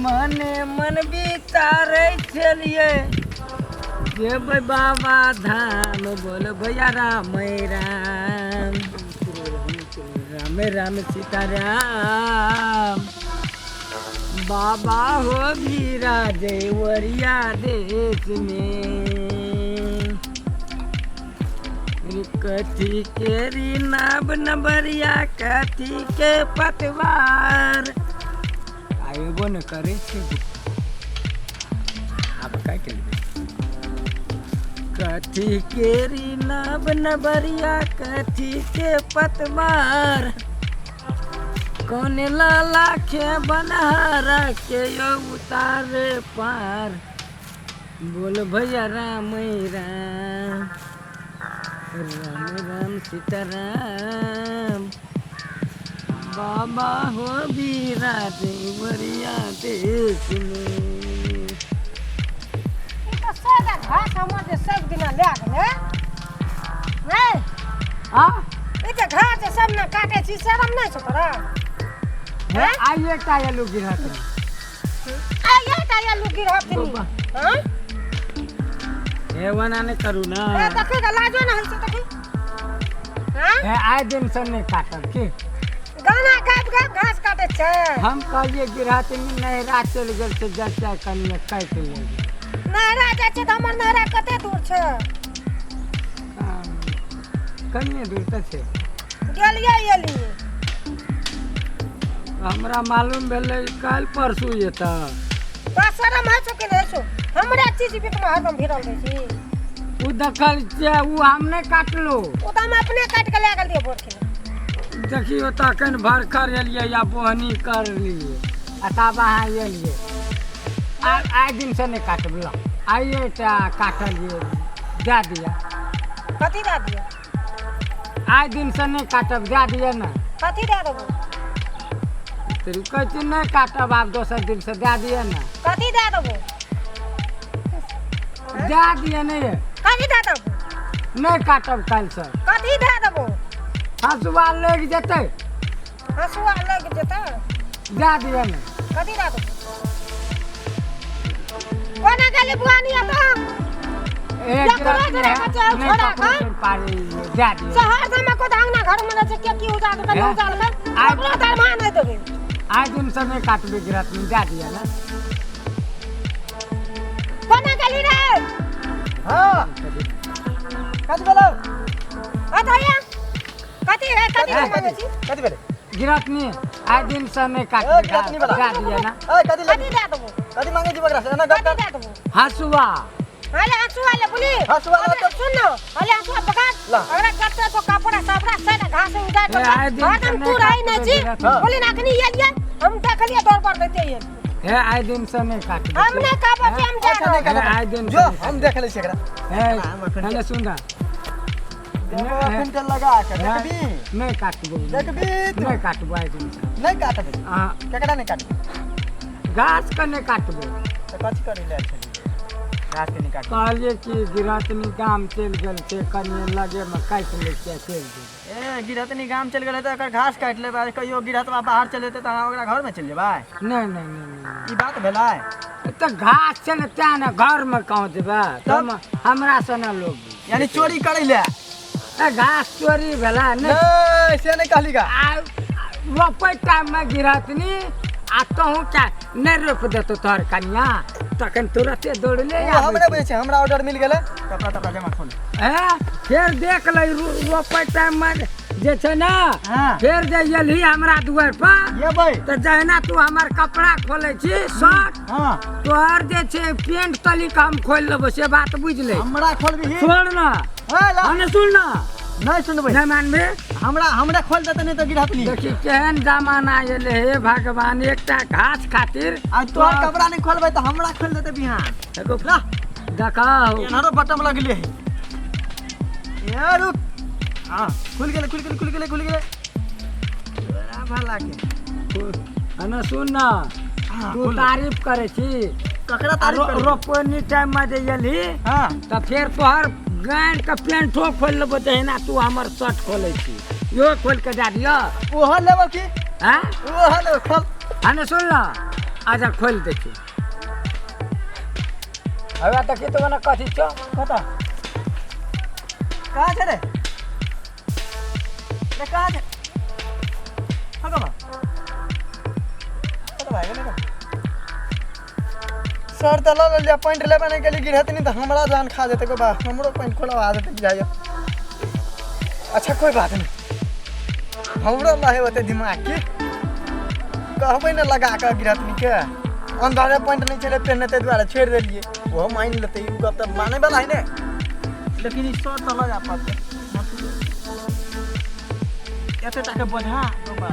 मने मन विचारै छलियै जेबै बाबा धाम, बोल भैया राम राम राम राम सीता राम। बाबा हो बीरा देवरिया देश में, कथी के नाब नबरिया कथी के पतवार। आयबो न करे छै, आब काटि लेबै। कथी केरी नाब नबरिया कथी के पतवार, कौन लाला के बनहारा के यो उतारे पार। बोल भैया राम राम राम राम सीताराम। बाबा हो बीरा देवरिया देश में। ई तऽ सादा घास हमर जे सब दिना लए गेलै नहि। आ ई जे घास जे सब ने काटै छी, शरम नहि छौ तोरा? हे, आइए टा एलू गिरहत। आइए टा एलू गिरहत? हाँ। हे, ओना नहि करू ने। ए, देखी तऽ लाजो ने होइ छै, देखी। हाँ। हे, आइ दिन से नहि काटब की? गाना गाबि गाबि घास काटै छै। हम कहलियै गिरहतनी नैहरा चलि गेल छै, जच्चा कनिए काटि लेबै। नहरा जाइ छै तऽ हमर नहरा कते दूर छै? कनिए दूर तऽ छै। गेलियै एलियै। हमरा मालूम भेलै काल्हि परसू एतऽ। तोरा शरम होइ छौ कि नहि होइ छौ? हमरा चीज बीचमे हरदम भिड़ल रहै छी। ओ देखल छियै, ओ हम नहि काटलहुँ। ओ तऽ हम अपने काटि कऽ लए गेलियै भोर खिना। देखियौ, तखन भरखर एलियै या बोहनी करलियै आ तब अहाँ एलियै। आइ दिनसँ नहि काटब, ल आइए टा काटलियै, दए दिअ। कथी दए दिअ? आइ दिनसँ नहि काटब, दए दिअ ने। कथी दए देबौ? तऽ कहै छी नहि काटब आब दोसर दिनसँ, दए दिअ ने। कथी दए देबौ? दए दिअ नहि। कथी दए देबौ? नहि काटब काल्हिसँ। कथी दए देबौ? हँसुआ लागि जेतै। हँसुआ लागि जेतै? दए दिअ ने। कथी दए देबौ? कोना गेली बुआनी एतऽ? एक ककरो रात जरा में बचाओ, नहि छोड़ा ककरो कऽ। चोर पाड़ै, दए दिअ। शहर सबमे को अंगना घर में रहै छै, के की उजाड़ के हे? उजाड़ के ककरो दरमाहा नहि देबै। आइ दिनसँ नहि काटबै गिरहतनी, दए दिअ ने। कोना गेली रे? हाँ, कथी भेलौ? बताइए कथी है, कथी हे? मांगै छी? कथी भेलै? गिरहतनी, आइ दिनसँ नहि ए, काटबै, गिरहतनी वाला। दए दिअ ने। ए, कथी कथी लेबही? दए देबौ? कथी मांगै छी बकरा से एना गप कथी कर। दए देबौ? हँसुआ। अरे हँसुआ ले बोली। हँसुआ ले अरे सुन न, अरे हँसुआ पकड़। ला। अगला कते तो कपड़ा सपड़ा से घास उजाड़ ए, आइ के दिन हरदम से तू नहि रही नहि काटबै छी। गिरहतनी। बोली ना, अखनी एलियै हम, देखलियै तोर पर दैते एलियै। हे, आइ दिनसँ नहि काटबै। हम नहि कहबै छी, हम जा अच्छा, नहि रहल। काटब। आइ दिन जो, हम देख लै छी एकरा। हे, हम अखन हेने सुन ने। देबो अखन के लगा के देखबी। नहि काटबो। देखबी तू। नहि काटबो आइ दिनसँ। नहि काटबै? अहाँ केकरा नहि काटबै? घासके नहि काटबो। तऽ कथी करै लए आयल छलियै? घास के नहि काटबै? कहलियै कि गिरहतनी गाम चलि गेल छै, कनिए लगेमे काटि लै छियै, चलि जेबै। ए, गिरहतनी गाम चलि गेलै तऽ एकर घास काटि लेबै? आ कहियो गिरहतबा बाहर चलि जेतै तऽ अहाँ ओकरा घरमे चलि जेबै? नहि नहि नहि नहि। ई बात भेलै? तऽ घास छै ने, तें ने घरमे कहाँ जेबै। तब? हमरा से ने लोग यानी चोरी करै लए? ए, घास चोरी भेलै नहि। नहि, से नहि कहली गा। आ रोपै टाइममे गिरहतनी आ तहूँ क्या नहि रोपि देतौ तोहर कनिया, तखन तुरते दौड़ले ओ हम नहि बुझै छियै, हमरा ऑर्डर मिल गेलै, कपड़ा तपड़ा जमा खोल। हैं, फेर देख लै, रोपै टाइममे जे छै ने। हाँ। फेर जे एलही हमरा दुआरि पर एबै तऽ जहिना तू हमर कपड़ा खोलै छी शर्ट, हाँ, तोहर जे छै पेंट तलीके हम खोलि लेबो, से बात बुझि ले। हमरा खोलबिही? छोड़ न। ए, ला। हँ, सुन न। नहि सुनबै। नहि मानबे? हमरा हमरा खोल देतै नहि तऽ गिरहतनी। देखी केहन जमाना एलै, हे भगवान, एकटा घास खातिर। आ तोहर कपड़ा नहि खोलबै तऽ हमरा खोल देतै बिहान। एगो ला। देखाउ। एनारो बटम लगले है। ए, रुक, हाँ, खुल गेलै, खुल गेलै, खुल गेलै, खुल गेलै, तोरा भला के। हने सुन न। हाँ, तू खोल। तारीफ करै छी? ककरा तारीफ करै छी? रोपनी टाइममे जे एलही हाँ, तऽ फेर तोहर गानि के पेंटो खोलि लेबो, जहिना तू हमर शर्ट खोलै छी, इहो खोलि के दए दिअ। ओहो लेबो की? आँय? ओहो लेबो, खोल। हने सुन न। अच्छा खोलि दै छी। हवा देखी तऽ ओना कथी छौ। कतऽ कहाँ छै रे? रे कहाँ छै? हँ बा, कतऽ भए गेलै रे? शर्ट तऽ लऽ लेलियै, पैंट लेबे नहि केलियै। गिरहतनी तऽ हमरा जान खा जेतै गो बा, हमरो पैंट खोलवा देतै बुझाइया। अच्छा कोई बात नहीं, हमरो लहे ओते दिमाग की कहबै ने लगा कऽ गिरहतनीके। अंदरे पैंट नहि छलै पहिने, ताहि दुआरे छोड़ि देलियै। ओहो मानि लेतै, ई गप तऽ मानै वाला है ने। लेकिन ई शर्ट तऽ लऽ जा पड़तै, एते टाके बोझा गो बा।